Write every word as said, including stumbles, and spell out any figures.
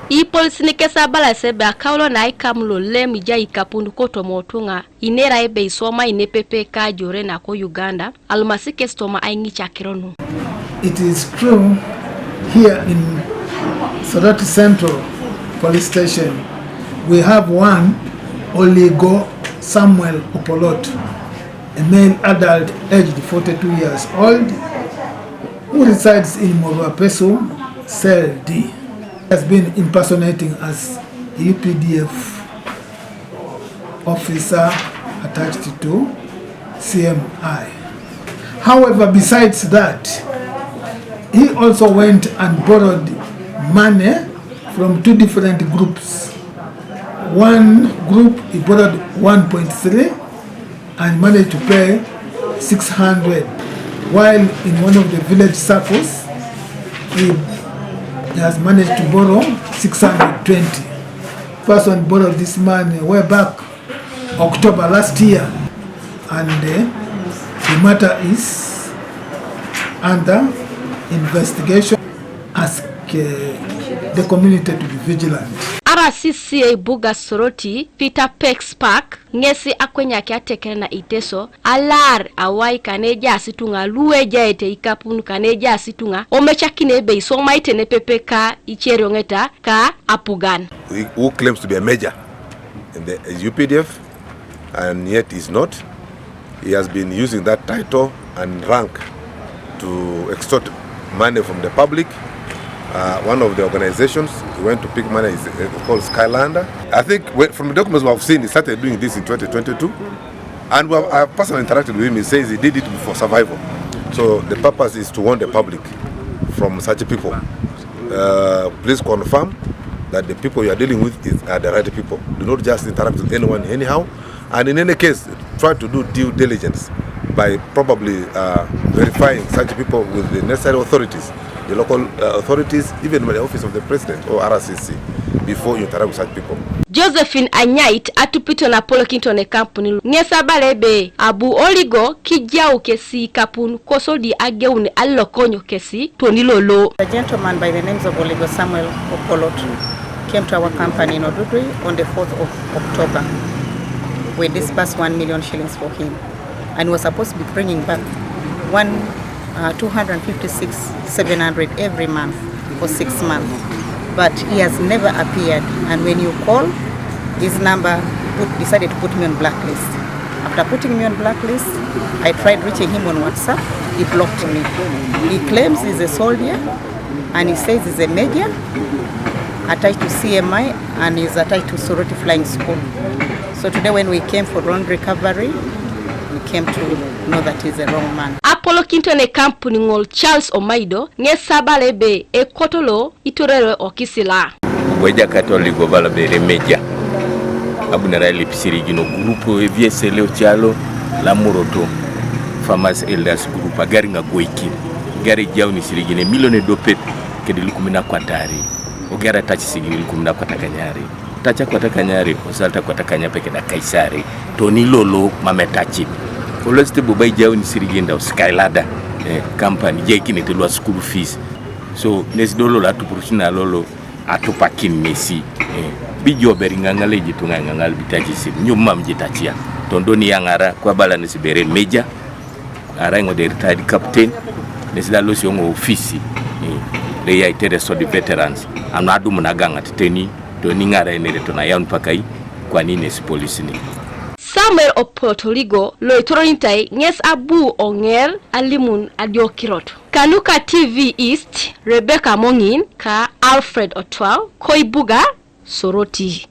Ipolisin kes abala ese ebe akaulo na aikamu lo lem ijai ikapun kotomo ituŋa inera ebe iswamai nepepe ka ajore nako Uganda, alumasi kes toma aiŋic akiro nu. It is true, here in Soroti Central Police Station, we have one Oligo Samuel Opolot, a male adult aged forty-two years old, who resides in Moruapesu, Cell D. Has been impersonating as U P D F officer attached to C M I. However, besides that, he also went and borrowed money from two different groups. One group, he borrowed one point three and managed to pay six hundred, while in one of the village circles, he has managed to borrow six hundred twenty. Person borrowed this money way back October last year, and, uh, the matter is under investigation. Ask, uh, the community to be vigilant. R C C a ibuga Soroti, Peter Pex Park, ŋesi akwenyaki ateker na Iteso, alar awai kane ejaas ituŋa lu ejaete ikapun kane ejaas ituŋa, omecakine ebe iswomaite nepepe ka icerioŋeta ka apugan. Who claims to be a major in the U P D F, and yet is not. He has been using that title and rank to extort money from the public. Uh, one of the organizations he went to pick money is, uh, called Skylander. I think when, from the documents we have seen, he started doing this in twenty twenty-two. And we have, I have personally interacted with him. He says he did it for survival. So the purpose is to warn the public from such people. Uh, please confirm that the people you are dealing with is, are the right people. Do not just interact with anyone anyhow. And in any case, try to do due diligence by probably, uh, verifying such people with the necessary authorities, the local, uh, authorities, even the office of the president or R C C, before you interact with such people. Josephine Anyait atupito na apolokinit ne kampuni ŋes abala ebe abu Oligo kijau kesi ikapun kosodi ageun alokonyo kesi toni lolo. The gentleman by the names of Oligo Samuel Opolot came to our company in Odudui on the fourth of October. We disbursed one million shillings for him, and he was supposed to be bringing back one, uh, two hundred fifty-six seven hundred every month for six months. But he has never appeared, and when you call his number, he put, decided to put me on blacklist. After putting me on blacklist, I tried reaching him on WhatsApp. He blocked me. He claims he's a soldier, and he says he's a major attached to C M I and he's attached to Soroti Flying School. So today when we came for loan recovery, we came to know that he's a wrong man. Apolokinit ne kampuni ŋol Charles Omaido ŋes abala ebe ekoto lo itorere okisila. Bweja kato ligo bala bere meja. Abunara elip sirigin o grupu eviesele ocalo Lamoroto Farmers Elders Group agari ŋa gweikin. Gari jauni sirigin emilion edopet kede lukumin akwatari. Ogara taci sirigin lukumin akwatakanyari. Taci akwatakanyari, osalta akwatakanya peke da kaisari. Toni lolo mametacin. Kolosite boba ijauni sirigin da Skylander, eh, company, jaikinete lwa school fees. So, nesi do lolo atupurusi na lolo atupakin nesi. Eh, bijo beri ŋaŋal ejituŋa ŋaŋal bitaci sir. Nyum mam jitacia. Tondoni yaŋara, kwa bala nesi bere meja. Arai ŋo de retired captain, nesi da losi oŋo ofisi, eh, de ya itere so di veterans, anu adumu na gaŋat teni, toni ŋara enere tona yaun pakai, kwani nesi polisini. Samuel Opolot Oligo, lo itoronitai, ŋes abu oŋer alimun adiokirot. Kanuka T V East, Rebecca Moŋin, ka Alfred Otwal, koibuga, Soroti.